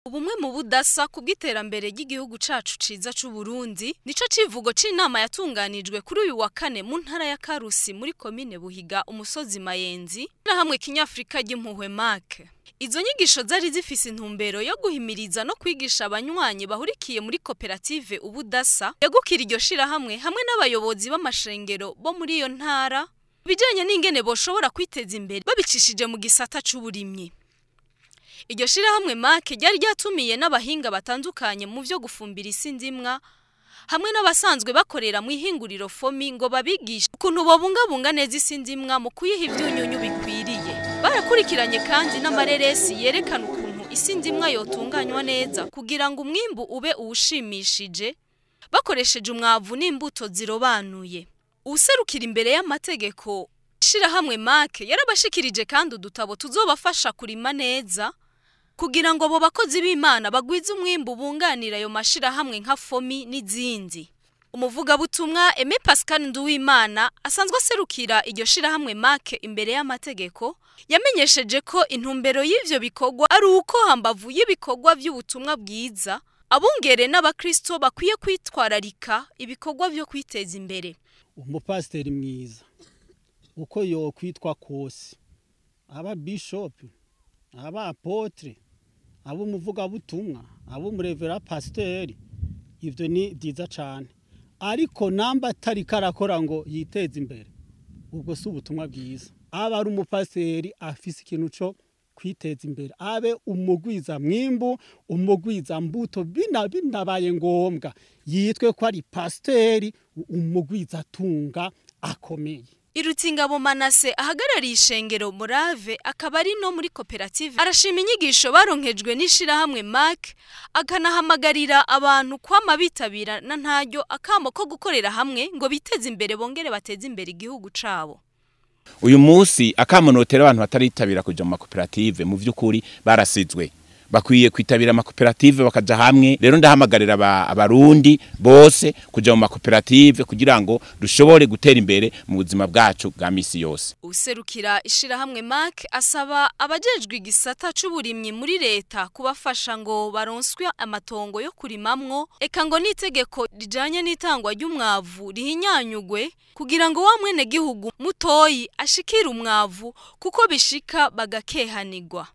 Ubumwe mu budasa ku bw'iterambere ry'igihugu cacu ciza c'u Burundi nico civugo c'inama yatunganijwe kuri uyu wa kane mu ntara ya Karusi muri komine Buhiga, umusozi Mayenzi, hamwe Kinyafrika ry'impuhwe MAC. Izo nyigisho zari zifise intumbero yo guhimiriza no kwigisha abanywanyi bahurikiye muri koperative Ubudasa yagukira iryo shirahamwe hamwe n'abayobozi b'amashengero bo muri iyo ntara bijanye n'ingene boshobora kwiteza imbere babicishije mu gisata c'uburimyi. Iryo shirahamwe MAC ryari ryatumiye n'abahinga batandukanye mu vyo gufumbira isi ndimwa hamwe n'abasanzwe bakorera mu ihinguriro FOMI ngo babigishe ukuntu bobungabunga neza isi ndimwa mu kuyiha ivyunyunyu bikwiriye. Barakurikiranye kandi n'amareresi yerekana ukuntu isi ndimwa yotunganywa neza kugira ngo umwimbu ube uwushimishije bakoresheje umwavu n'imbuto zirobanuye. Uwuserukira imbere y'amategeko ishirahamwe MAC yarabashikirije kandi udutabo tuzobafasha kurima neza kugira ngo abo bakozi b'Imana bagwize umwimbu bunganira ayo mashirahamwe nka FOMI n'izindi. Umuvugabutumwa Aimé Pascal Nduwimana asanzwe aserukira iryo shirahamwe MAC imbere y'amategeko yamenyesheje ko intumbero y'ivyo bikorwa ari uko hambavu y'ibikorwa vy'ubutumwa bwiza abungere n'abakristo bakwiye kwitwararika ibikorwa vyo kwiteza imbere. Umupasiteri mwiza uko yokwitwa kose, aba bishop, aba apotre, abo umuvugabutumwa, abo umurevera pasiteri, ivyo ni byiza cane, ariko namba atari karakora ngo yiteze imbere, ubwo si ubutumwa bwiza. Aba ari umupasiteri afise ikintu co kwiteza imbere, abe umugwiza mwimbu, umugwiza mbuto, binabaye ngombwa yitwe ko ari pasiteri umugwiza tunga akomeye. Irutingabo Manase ahagarariye ishengero Morave akaba ari no muri koperative arashima inyigisho baronkejwe n'ishirahamwe MAC, akanahamagarira abantu kwama bitabira na ntaryo akamo ko gukorera hamwe ngo biteze imbere bongere bateze imbere igihugu cabo. Uyu munsi akamo notera abantu bataritabira kuja mu makoperative mu vy'ukuri barasizwe, bakwiye kwitabira amakoperative bakaja hamwe. Rero ndahamagarira abarundi bose kuja mu makoperative kugira ngo dushobore gutera imbere mu buzima bwacu bwa misi yose. Userukira ishirahamwe MAC asaba abajejwe igisata c'uburimyi muri leta kubafasha ngo baronswe amatongo yo kurimamwo, eka ngo n'itegeko rijanye n'itangwa ry'umwavu rihinyanyugwe kugira ngo wa mwene gihugu mutoyi ashikire umwavu kuko bishika bagakehanirwa.